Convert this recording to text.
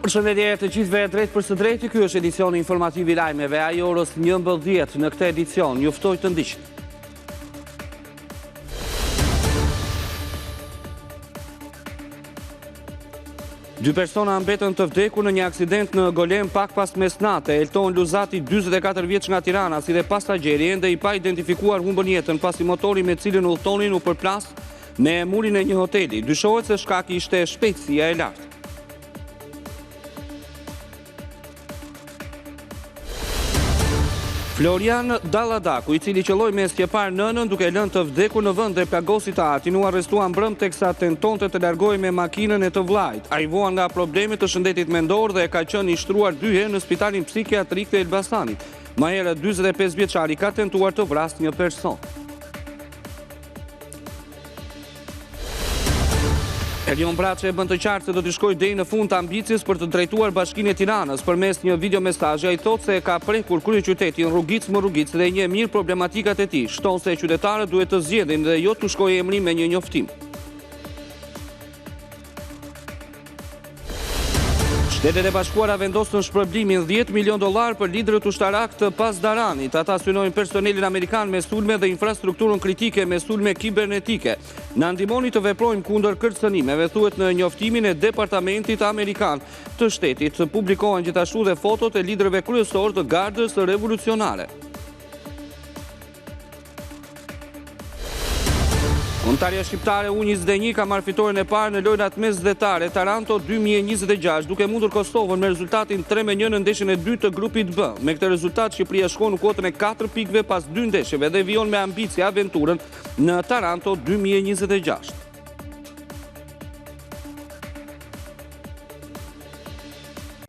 Përshëndetje të gjithëve drejtpërsëdrejti, ky është edicioni informativ i lajmeve, ai i orës 11 në këtë edicion, ju ftoj të ndiqni. Dy persona mbetën të vdekur në një aksident në Golem pak pas mesnate. Elton Luzati, 44 vjeç nga Tirana, si dhe pasagjeri ende i paidentifikuar humbën jetën pasi motori me të cilin udhëtonin u përplas me murin e një hoteli. Dyshohet se shkak ishte shpejtësia e lartë. Florian Dalladaku, i cili qëlloi me sqepar nënën duke e lënë të vdekur në vend dhe plagosi të atin, u arrestua mbrëmë teksa tentonte të largohej me makinën e të vëllait. Ai vuan nga probleme të shëndetit mendor dhe ka qenë i shtruar dy herë në spitalin psikiatrik të Elbasanit. Më herët, 45 vjeçari ka tentuar të vrasë një person. Erion Braçe e bën të qartë se do t'i shkojë deri në fund ambicies për të drejtuar Bashkinë e Tiranës. Përmes një videomesazhi ai thotë se e ka prekur kryeqytetin rrugicë më rrugicë dhe i njeh mirë problematikat e tij. Shton se qytetarët duhet të zgjedhin dhe jo t'u shkojë emri me një njoftim. Shtetet e Bashkuara vendosën shpërblimin 10 milion dollarë për liderët ushtarakë të Pasdaranit. Ata synojnë personelin amerikan me sulme dhe infrastrukturën kritike me sulme kibernetike. Na ndihmoni të veprojmë kundër kërcënimeve, thuhet në njoftimin e Departamentit Amerikan të Shtetit. Publikohen gjithashtu dhe fotot e liderëve kryesorë të Gardës Revolucionare. Kombëtarja shqiptare U21 ka marrë fitoren e parë në lojërat mesdhetare Taranto 2026, duke mundur Kosovën me rezultatin 3-1 në ndeshjen e dytë të grupit B. Me këtë rezultat Shqipëria shkon në kuotën e 4 pikëve pas dy ndeshjeve dhe vijon me ambicie aventurën në Taranto 2026.